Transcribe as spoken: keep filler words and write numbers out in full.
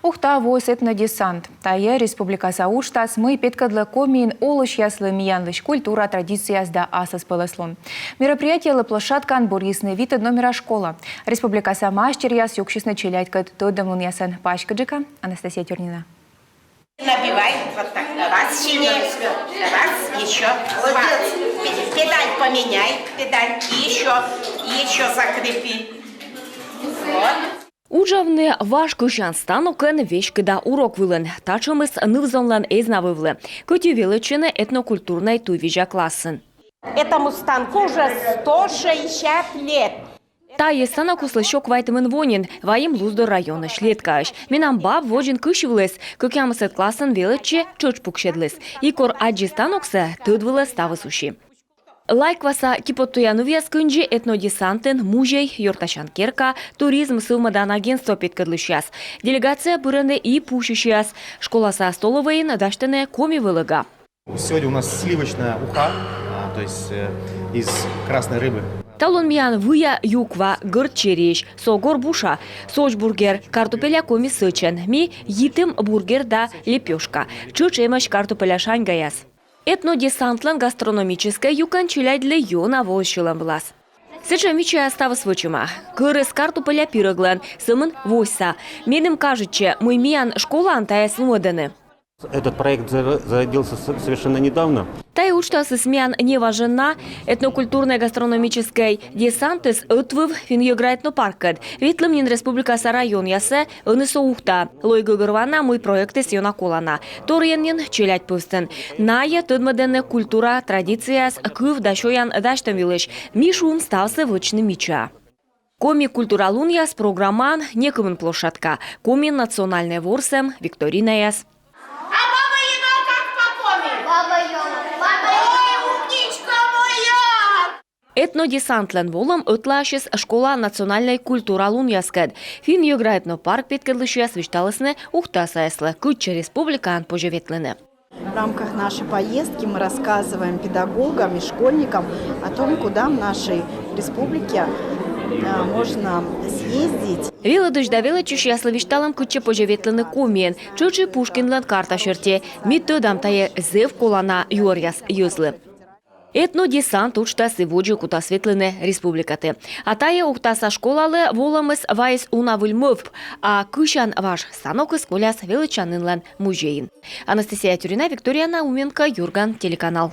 Ухта воис этнодесант. Тайӧ республикаса уджтас, мый петкӧдлӧ Комиын олысьяслы миянлысь культура, традицияс да аслыспӧлӧслун. Мероприятиелы площадкаын бӧрйисны витӧд номера школа. Республикаса мастеръяс юксисны челядькӧд тӧдӧмлунъясӧн. Паськыдджыка Анастасия Тюрнина. Набивай вот так. Раз, сильнее. Раз, еще. Два. Пе- Педаль поменяй. Педаль. И еще. И еще закрепи. Вот. Уджавны важ кысян станокӧн веськыда урок вылын. Татшӧмыс ныв-зонлӧн эз на вӧвлы. Кӧть и велӧдчӧны этнокультурнӧй туйвизя классын. Этому станку уже сто шестьдесят лет. Тайӧ станокыслы сё квайтымын во нин. Вайим Луздор районысь, Леткаысь. Менам баб водзын кысь вылыс, кӧкъямысӧд классын велӧдчӧ, тшӧтш пуксьӧдліс. И кор аддзи станоксӧ, тӧд вылӧ ставыс уси. Лайкваса киподтуя нывъяс кындзи этнодесантын музей, ёртасян керка, туризм сӧвмӧдан агентство петкӧдлысьяс. Делегация пырӧны и пусьысьяс. Школаса столӧвӧйын дасьтӧны коми вӧлӧга. Сегодня у нас сливочная уха, а, то есть, э, из красной рыбы. Талун миян выя юква, гӧрд чериысь, со горбуша, сочбургер, картупеля коми сӧчӧн, ми йитім бургер да лепёшка, тшӧтш эмӧсь картупеля шаньгаяс. Этнодесантлӧн гастрономическӧй юкӧн челядьлы ёна воис сьӧлӧм вылас. Сэтшӧм мича ставыс вӧчӧма. Кӧрыс картупеля пирӧглӧн, сӧмын восьса. Меным кажитчӧ, мый миян школаын тайӧс лыддьӧны. Этот проект заро- зародился с- совершенно недавно. Тайӧ уджтасыс миян неважӧн на. Этнокультурнӧй гастрономическӧй десантыс ӧтвыв Финн-йӧгра этнопарккӧд. Ветлім нин республикаса районъясӧ, ӧні со Ухтаӧ. Лои гӧгӧрвоана, мый проектыс ёна колана. Торйӧн нин челядь пӧвстын. Найӧ тӧдмӧдӧны культура, традицияс, кыв да сёян дасьтӧм йылысь. Ми шуим ставсӧ вӧчны мича. Коми культуралунъяс программаын некымын площадка. Коми национальнӧй ворсӧм, викторинаяс. А Баба Яга как по-коми? Баба Ёга. Ой, умничка моя! Этнодесантлӧн волӧм ӧтлаасис школаын национальнӧй культуралунъяскӧд. Финн-йӧгра этнопарк петкӧдлысьяс висьталісны ухтасаяслы, кытчӧ республикаын позьӧ ветлыны. В рамках нашей поездки мы рассказываем педагогам и школьникам о том, куда в нашей республике, э, можно съездить. Велӧдысь да велӧдчысьяслы висьталам, кытчӧ позьӧ ветлыны Комиын. Тшӧтш и Пушкинлӧн карта серти. Ми тӧдам, тайӧ зэв колана юӧръяс йӧзлы. Этнодесант уджтас и водзӧ кутас ветлыны республикаті. А тайӧ ухтаса школалы волӧмыс вайис уна выль мӧвп, а кысян важ станокыс коляс велӧдчанінлӧн музейын. Анастасия Тюрина, Виктория Науменко, «Юрган» телеканал.